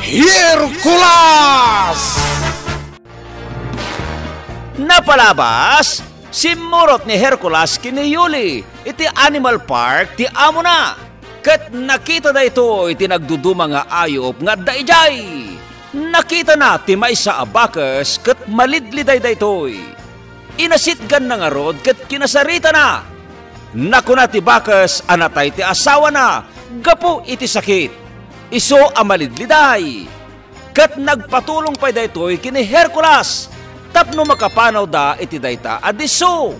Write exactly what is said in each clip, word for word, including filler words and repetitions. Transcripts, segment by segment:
Hercules! Napalabas, simmurot ni Hercules ken ni Yuli iti Animal Park ti amona, ket nakita daytoy ti nagduduma nga ayup nga adda idiay. Nakitana ti maysa a bakes ket malidliday daytoy. Inasitganna ngarud ket kinasaritana. Nakuna ti bakes a natay ti asawana gapu iti sakit. Isu a malidliday. Ket nagpatulong pay daytoy ken ni Hercules tapno makapanawda iti dayta a disso.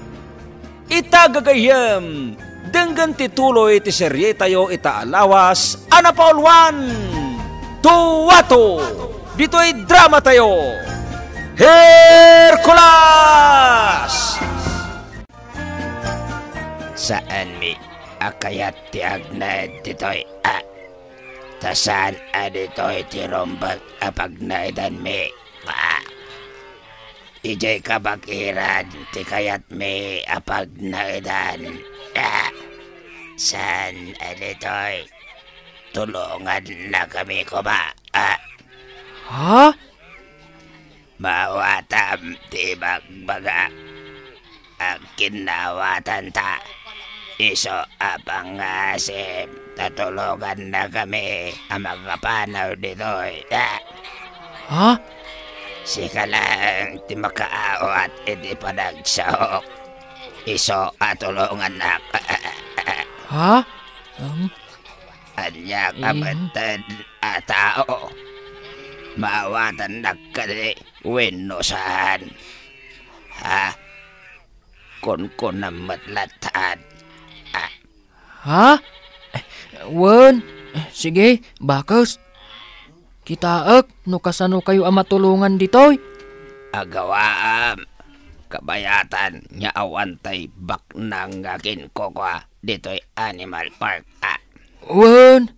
Ita gagayyem, denggen ti tuloy ti serietayo ita a lawas a napauluan, Tuwato, ditoy dramatayo, Hercules! Saanmi a kayat ti agnaed ditoy, a? Ta saan a ditoy ti rumbeng a pagnaedanmi, a? Idiay kabagiran ti kayatmi a pagnaedan, a? Saan a ditoy? Tulongannakami koma, a? Ha? Maawatam ti ibagbaga. Agkinnaawatanta. Isu a pangngasim ta tulongannakami a makapanaw ditoy. A? Ha? Sika laeng ti makaawat iti panagsaok. Isu a tulongannak. Ha? Um, Ania ka Eh. metten a tao? Maawatannak kadi wenno saan? Ha? Kunkunam met latta. A? Ha? Wen, sige, bakes. Kitaek no kasanokayo a matulongan ditoy. Agawaam, kabayatan nga awan tay baknang nga kinkukua ditoy Animal Park, a? Wen,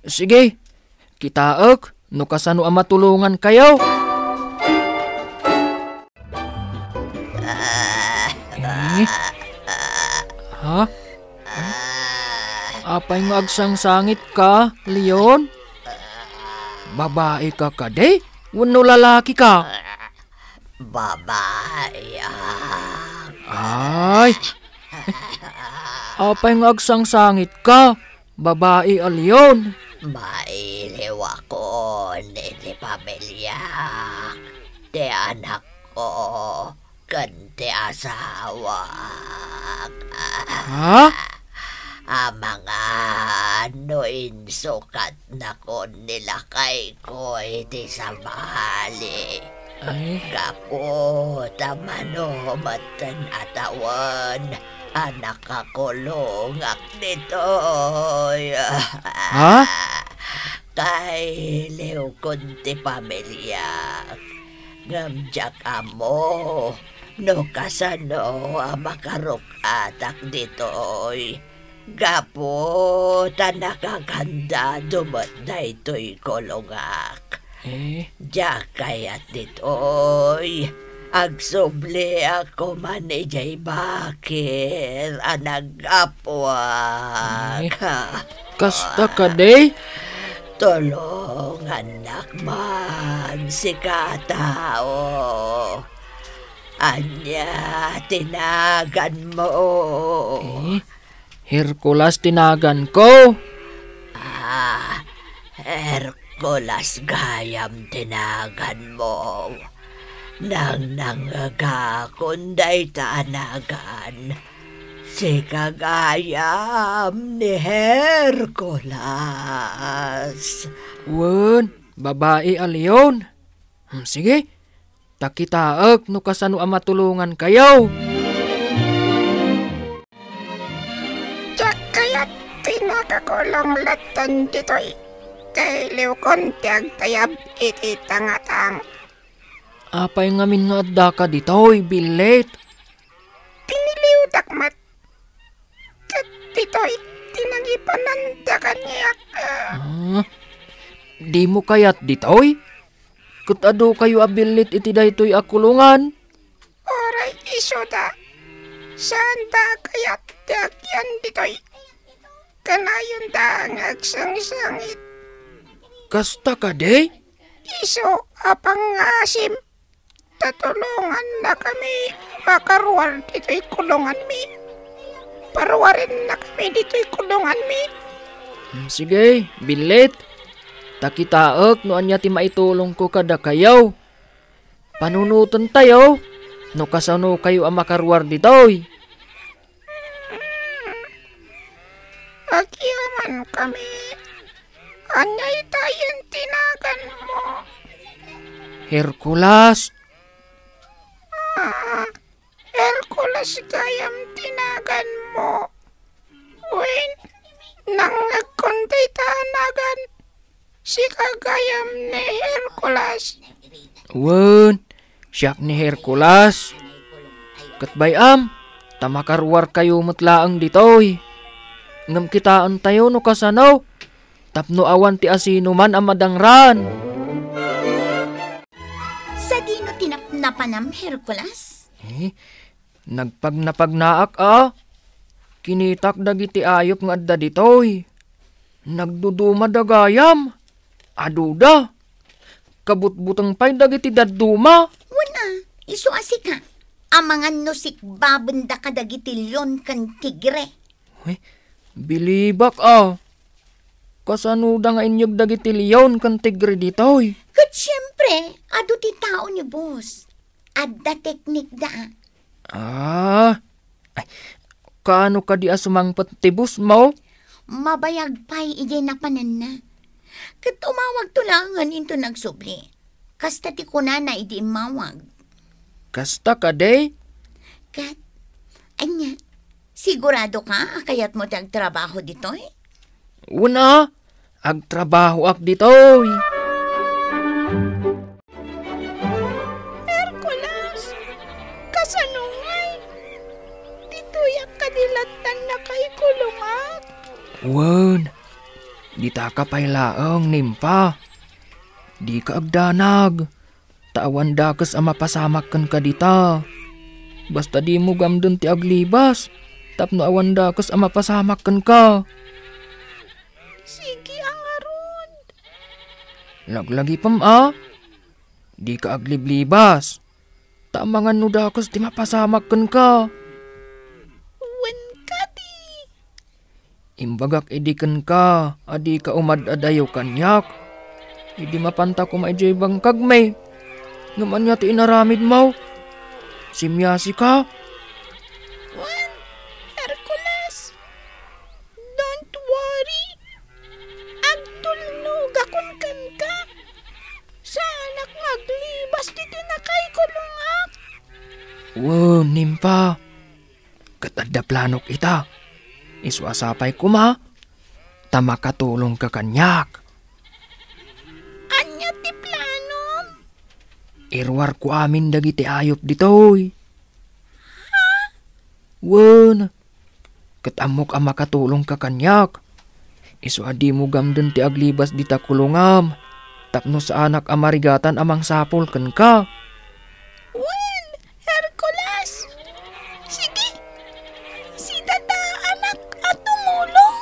sige, kitaek no kasano a matulongankayo. Eh? Ha? Apay nga agsangsangitka, Leon? Babaika kadi wenno lalakika? Babaik. Ay! Apay nga agsangsangitka, babai a Leon? Mailiwakon iti pamiliak, ti anakko, ken ti asawak. Ha? Amangan no insukat nakon ni lakayko iti sabali. Ay. Gapu ta mano metten a tawen a nakakulongak ditoy. Ha? Kailiwkon ti pamiliak, ngem diak ammo no kasano a makaruk-atak ditoy. Gapu ta nakakandado met daytoy kulongak. Eh? Diak kayat ditoy. Agsubliak koman idiay bakir a naggapuak. Eh? Kasta kadi? Tulongannak man, sika a tao. Ania ti naganmo? Eh? Hercules ti naganko. Ah, Hercules gayam ti naganmo. Nangnangngegakon dayta a nagan. Sika gayam ni Hercules. Wen, babai a Leon. Hmm, sige, ta kitaek no kasano a matulongankayo. Diak kayat ti nakakulong latta ditoy. Kailiwkon ti agtayab iti tangatang. Apay ngamin nga addaka ditoy, Billit? Piniliwdak met. Ket ditoy ti nangipananda kaniak. Ah, dimo kayat ditoy? Ket adukayo a billit iti daytoy a kulongan? Uray isuda, saanda a kayat ti agian ditoy. Kanayonda nga agsangsangit. Kasta kadi? isu a pangngaasim, ta tulongannakami makaruar ditoy kulunganmi. Paruarennakami ditoy kulunganmi. Hmm, sige, billit. Ta kitaek no ania ti maitulongko kadakayo. Panunotentayo no kasanokayo a makaruar ditoy. Agyamankami. Ania itayen ti naganmo? Hercules. Ah, Hercules gayam ti naganmo. Wen, nangngegkon dayta a nagan. Sika gayam ni Hercules. Wen, siak ni Hercules. Ket bay-am, ta makaruarkayo met laeng ditoy. Ngem kitaentayo no kasano, tapno awan ti asinoman a madangran. Sadino ti napnapanam, Hercules? Eh, nagpagnapagnaak a. Kinitak dagiti ayup nga adda ditoy. Nagdudumada gayam. Aduda. Kabutbuteng pay dagiti dadduma. Wen a, isu a sika. Amangan no sikbaben daka dagiti leon ken tigre. Uy, bilibak a. Kasanoda nga inyeg dagiti leon ken tigre ditoy? Ket siempre, adu ti tao ni boss. Adda teknikda a. Ah, ay, kaano kadi a sumangpet ti boss mo? Mabayag pay idiay napananna. Ket umawagto laengen inton agsubli. Kasta ti kunana idi immawag. Kasta kadi? Ket, ania, sigurado ka a kayatmo ti agtrabaho ditoy? Wen a, agtrabahoak ditoy. Hercules, kasano ngay? Ditoyak kadi lattan nakaikulongak? Wen, ditaka pay laeng, Nimpa. Dika agdanag, ta awan dakes a mapasamak kenka dita. Basta dimo gamden ti aglibas, tapno awan dakes a mapasamak kenka. Sige a ngarud. Laglagipem a. Dika agliblibas. Ta amangan no dakes ti mapasamak kenka. Wen kadi. Imbagak idi kenka a dika umad-adayo kaniak. Idi mapanta koma idiay bangkagmi. Ngem ania ti inaramidmo? Simyasika? Wen, Hercules. Don't worry. Agtulnogakon kenka. Saanak nga aglibas ditoy nakaikulongak. Wen, Nimpa. Ket adda planok ita. Isu a sapay koma, ta makatulongka kaniak. Ania ti planom? Iruarko amin dagiti ayup ditoy. Ha? Wen, ket ammok a makatulongka kaniak. Isu a dimo gamden ti aglibas dita kulongam, tapno saanak a marigatan a mangsapul kenka. Wen, Hercules! Sige! Sidadaanak a tumulong!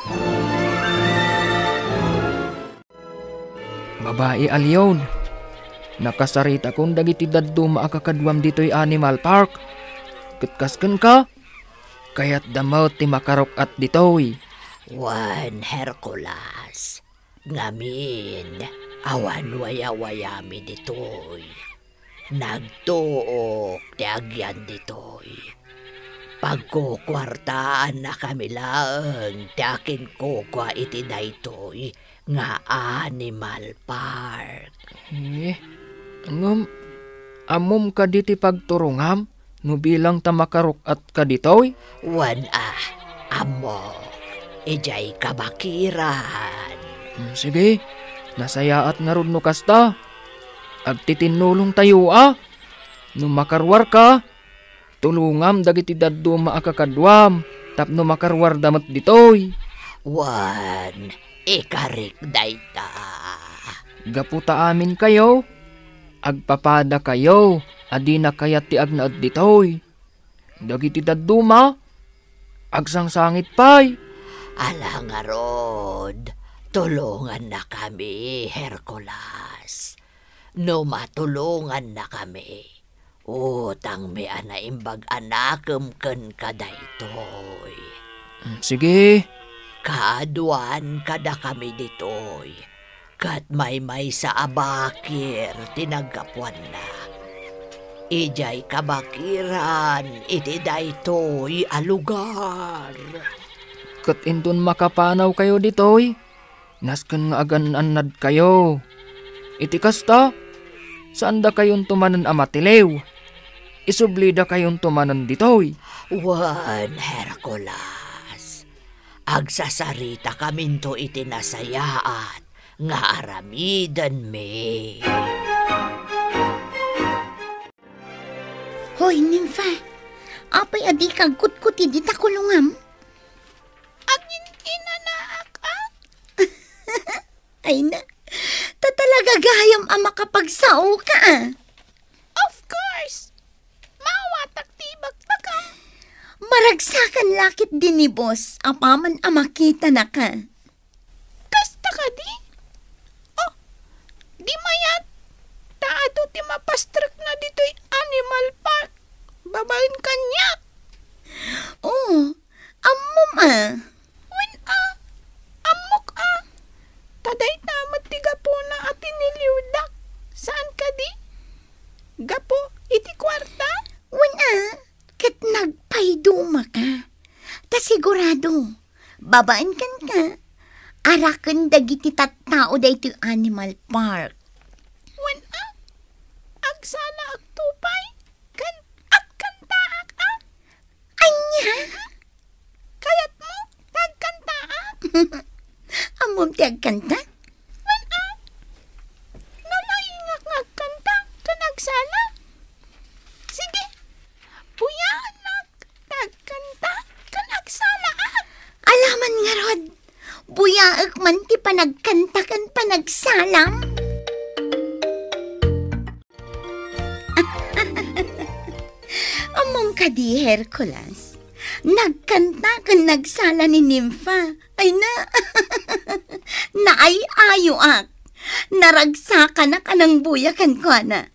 Babai a leon, nakasaritakon dagiti dadduma a kakaduam ditoy Animal Park. Ket kas kenka, kayatda met ti makaruk-at ditoy. Wen, Hercules, ngamin, awan wayawayami ditoy. Nagtuok ti agyan ditoy. Pagkukuartaannakami laeng ti akinkukua iti daytoy nga Animal Park. Eh, ngem, ammom kadi ti pagturongam no bilang ta makaruk-atka ditoy? Wen a, ammok, idiay kabakiran. Hmm, sige, nasayaat ngarud no kasta. Agtitinnulongtayo a. No makaruarka, tulongam dagiti dadduma a kakaduam tapno makaruarda met ditoy. Wen, ikarik dayta. Gapu ta aminkayo, agpapadakayo a dina kayat ti agnaed ditoy. Dagiti dadduma, agsangsangit pay. Ala ngarud, tulongannakami, Hercules. No matulongannakami, utangmi a naimbag a nakem kenka daytoy. Mm, sige. Kaaduan kadakami ditoy, ket maymaysa a bakir ti naggapuanna. Idiay kabakiran iti daytoy a lugar. Ket inton makapanawkayo ditoy, nasken nga agan-annadkayo. Iti kasta, saandakayonto manen a matiliw. Isublidakayonto manen ditoy. Wen, Hercules, agsasaritakaminto iti nasayaat nga aramidenmi. Hoy, Nympha! Apay a dika agkutkot idi ta kulongam? Agin-inanaak, a? Ay na, ta talaga gayam a makapagsaoka, a? Of course! Maawatak ti ibakbakam. Maragsakan la ketdi ni boss apaman a makitanaka. Kasta kadi? Oh, di mayat. Ta adu ti mapastrekna ditoy animal park. Babaen kaniak. Oh, ammom a. Wen a, ammok a. Ta dayta met ti gapuna a tiniliwdak. Saan kadi? Gapu iti kuarta? Wen a, ket nagpaydumaka. Ta sigurado, babaen kenka, araken dagiti tattao daytoy animal park. Wen a, agsalaakto pay, ken agkantaak a? Ania? Kayatmo, ta agkantaak? Ammom ti agkanta? Wen a, nalaingak nga agkanta ken agsala. Sige, buyaennak ta agkanta ken agsalaak. Alaman ngarud, buyaek man ti panagkanta ken panagsalam. Ammom kadi, Hercules? Nagkanta ken nagsala ni Nympha. Ay na, naay-ayoak. Naragsakanak a nangbuya kenkuana.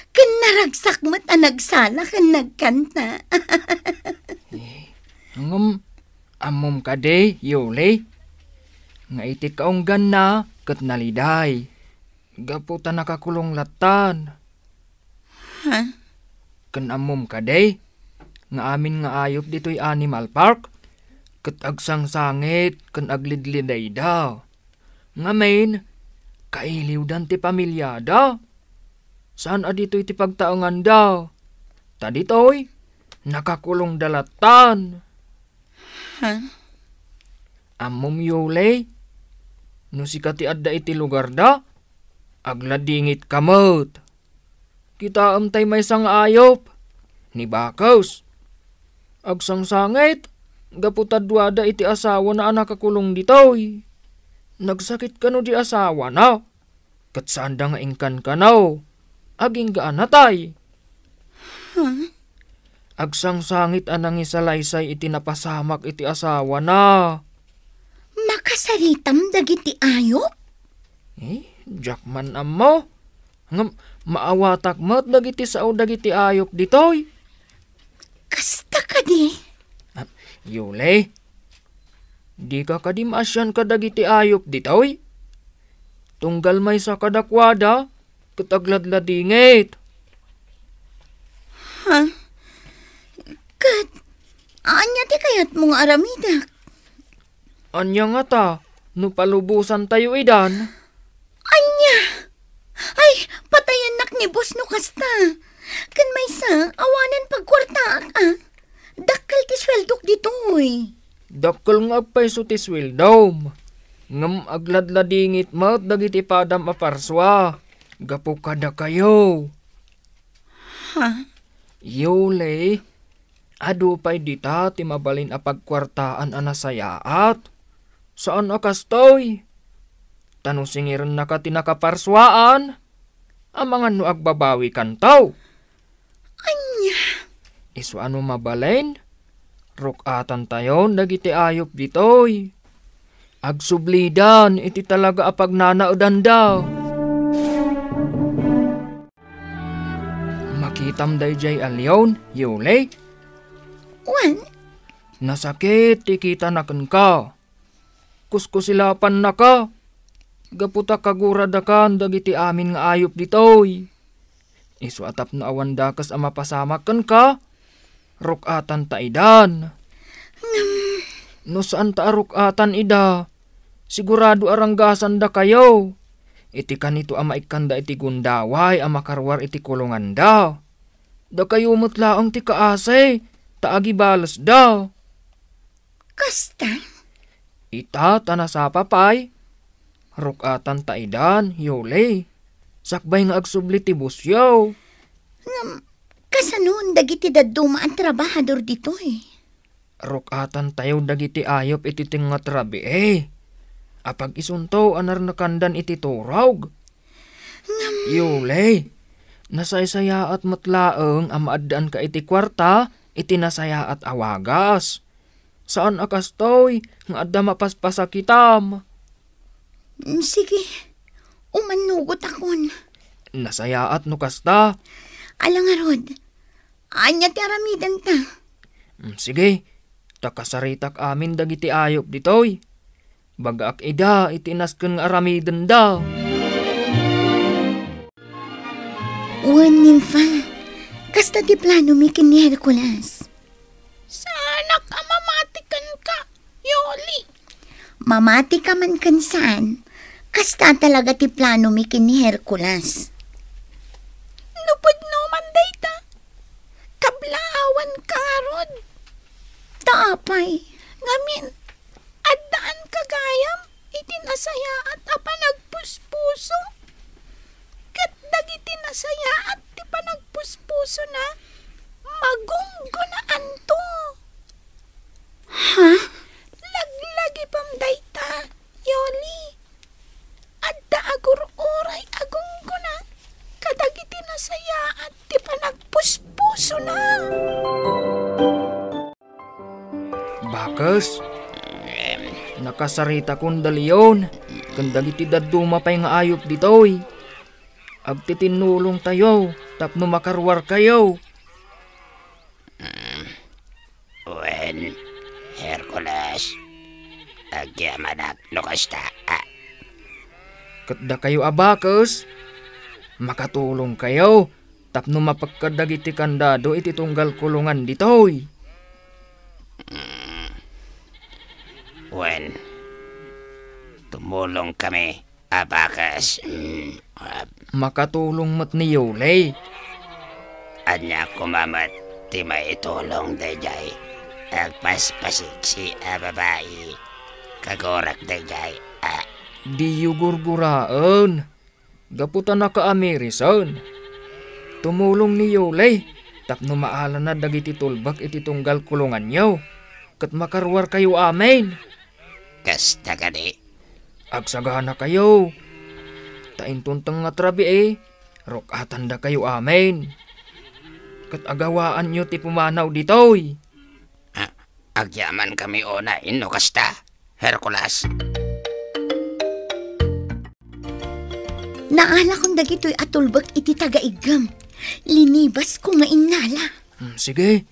Ken naragsak met a nagsala ken nagkanta. Eh, ngem, ammom kadi, Yuli, nga iti kaungganna ket naliday. Gapu ta nakakulong lattan. Ha? Ken ammom kadi, nga amin nga ayup ditoy animal park, ket agsangsangit ken aglidlidayda. Ngamin, kailiwdan ti pamiliada. Saan a ditoy ti pagtaenganda. Ta ditoy, nakakulongda lattan. Ha? Ammom, Yuli, no sika ti adda iti lugarda, agladingitka met. Kitaem tay maysa nga ayup, ni Bakes. Agsangsangit, gapu ta duada iti asawana a nakakulong ditoy. Nagsakit kano di asawana, ket saanda nga inkan kano. Agingga a natay. Ha? Agsangsangit a nangisalaysay iti napasamak iti asawana. Makasaritam dagiti ayup? Eh, diak man ammo. Ngem maawatak met dagiti sao dagiti ayup ditoy. Kasta kadi? Ah, Yuli, dika kadi maasian kadagiti ayup ditoy? Tunggal maysa kadakuada, ket agladladingit. Ha? Ket, ania ti kayatmo nga aramidek? Ania ngata, no palubosantayo idan? Ania? Ay, patayennak ni boss no kasta. Ken maysa, awanen pagkuartaak, a. Dakkel ti sueldok ditoy. Dakkel nga agpayso ti sueldom. Ngem agladladingit met dagiti padam a parsua gapu kadakayo. Ha? Yuli, adu pay dita ti mabalin a pagkuartaan a nasayaat. Saan a kastoy. Ta no singirennaka ti nakaparsuaan, amangan no agbabawikanto. Ania? Isu a no mabalin, ruk-atantayon dagiti ayup ditoy. Agsublidan iti talaga a pagnanaedanda. Kitam daydiay a leon, Yuli? Wen? Nasakit ti kitana kenka. Kuskusilapannaka. Gapu ta kaguradakan dagiti amin nga ayup ditoy. Isu a tapno awan dakes a mapasamak kenka, ruk-atanta idan. Ngem no saanta a ruk-atan ida, sigurado a ranggasandakayo. Iti kanito a maikkanda iti gundaway a makaruar iti kulonganda. Dakayo met laeng ti kaasi, ta agibalesda. Kasta? Ita ta nasapa pay. Ruk-atanta idan, Yuli. Sakbay nga agsubli ti busyo. Ngem, kasanon dagiti dadduma a trabahador ditoy? Ruk-atantayo dagiti ayup iti tengnga ti rabii. Apag-isunto a narnekandan iti turog. Ngem Yuli, nasaysayaat met laeng a maaddaanka iti kuarta iti nasayaat a wagas. Saan a kastoy nga adda mapaspasakitam. Mm, sige. Umannugotakon. Nasayaat no kasta. Ala ngarud, ania ti aramidenta? Mm, sige, ta kasaritak amin dagiti ayup ditoy. Bagaak ida iti nasken nga aramidenda. Wen, Nimfa, kasta ti planomi ken ni Hercules. Saanak a mamati kenka, Yuli. Mamatika man ken saan, kasta talaga ti planomi ken ni Hercules. No pudno man dayta, kablaawanka ngarud. Ta apay? Ngamin, addaanka gayam iti nasayaat a panagpuspuso. Ket dagiti nasayaat ti panagpuspusona, magunggonaanto. Ha? Laglagipem dayta, Yuli. Adda agur-uray a gunggona kadagiti nasayaat ti panagpuspusona. Bakes, nakasaritakon da Leon ken dagiti dadduma pay nga ayup ditoy. Agtitinnulongtayo tapno makaruarkayo. Mm. Wen, Hercules, agyamanak no kasta, a. Ket dakayo a bakes, makatulongkayo tapno mapekkad dagiti kandado iti tunggal kulongan ditoy. Mm. Wen, tumulongkami a bakes. Mm, ah. Makatulong met ni Yuli. Ania koma met ti maitulong daydiay agpaspasiksi a babai? Kagurak daydiay, a. Diyo gurguraen. Gapu ta nakaamirisen. Tumulong ni Yuli tapno maalana dagiti tulbek iti tunggal kulonganyo, ket makaruarkayo amin. Kasta kadi? Agsaganakayo. Ta inton tengnga ti rabii, ruk-atandakayo amin. Ket agawaanyo ti pumanaw ditoy. A, agyamankami unay no kasta, Hercules. Naalakon dagitoy a tulbek iti tagaiggem. Linibasko nga innala. Hmm, sige.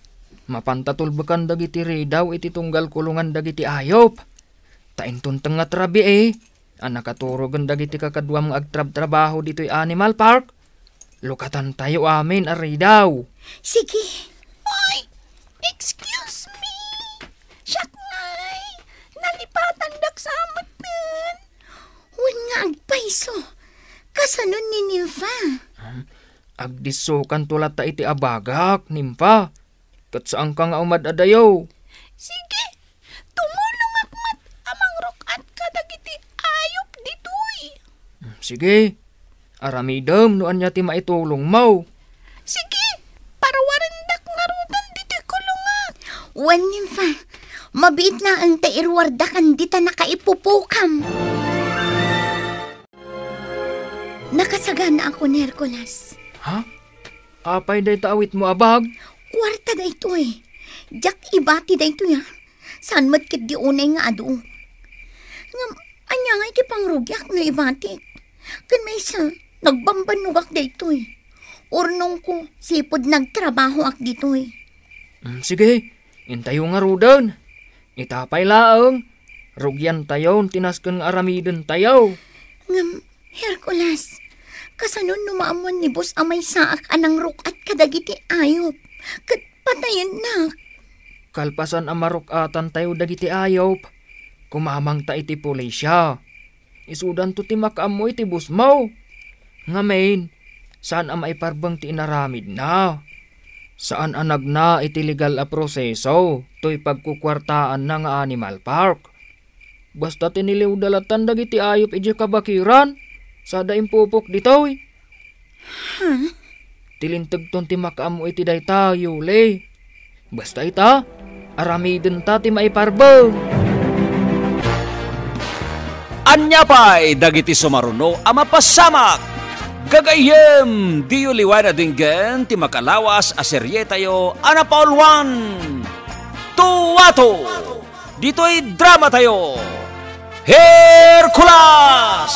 Mapanta tulbekan dagiti ridaw iti tunggal kulongan dagiti ayup. Ta inton tengnga ti rabii, a nakaturogen dagiti kakaduam nga agtrabtrabaho ditoy Animal Park, lukatantayo amin a ridaw. Sige. Oy, excuse me. Siak ngay, nalipatandak sa metten. Wen nga agpayso. Kasanon ni Nympha? Hmm, agdissokanto latta iti abagak, Nympha. Ket saanka nga umad-adayo. Sige, tumulongak met a mangruk-at kadagiti ayup ditoy. Hmm, sige. Aramidem no ania ti maitulongmo. Sige, paruarendak ngaruden ditoy kulongak. Wen, Nympha, mabiit laeng ta iruardakan dita nakaipupokam. Nakasaganaakon, Hercules. Ha? Apay dayta awitmo a bag? Kuarta daytoy. Diak ibati daytoy, a. Saan met ketdi unay nga adu. Ngem, ania ngay ti pangrugiak no ibatik? Ken maysa, nagbambannogak daytoy. Urnongko, sipud nagtrabahoak ditoy. Mm, sige, intayo ngaruden. Ita pay laeng, rugiantayon ti nasken nga aramidentayo. Ngem, Hercules, kasano no maammuan ni Boss a maysaak a nangruk-at kadagiti ayop ket patayennak? Kalpasan a maruk-atantayo dagiti ayop, kumamangta iti pulisya. Isudanto ti makaammo iti bossmo. Ngamin, saan a maiparbeng ti inaramidna. Saan a nagna iti legal a proseso toy pagkukuartaanna nga animal park. Basta tiniliwda latan dagiti ayop idiay kabakiran, sada impupok ditoy. Ha? Ti lintegton ti makaammo iti dayta, Yuli. Basta ita, aramidenta ti maiparbeng. Ania pay dagiti sumaruno a mapasamak? Gagayyem, diyo liwayan a denggen ti makalawas a serietayo a napauluan, Tuwato! Ditoy dramatayo, Hercules!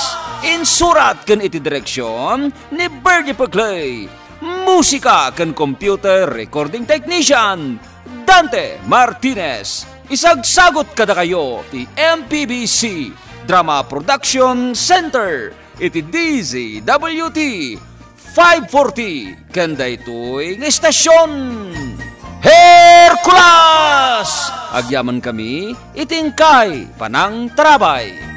Insurat ken iti direksion ni Bernie Peclay. Musika ken computer recording technician, Dante Martinez. Isagsagut kadakayo ti M P B C Drama Production Center iti D Z W T five forty ken daytoy nga istasion. Hercules! Agyamankami iti inkay panangtarabay.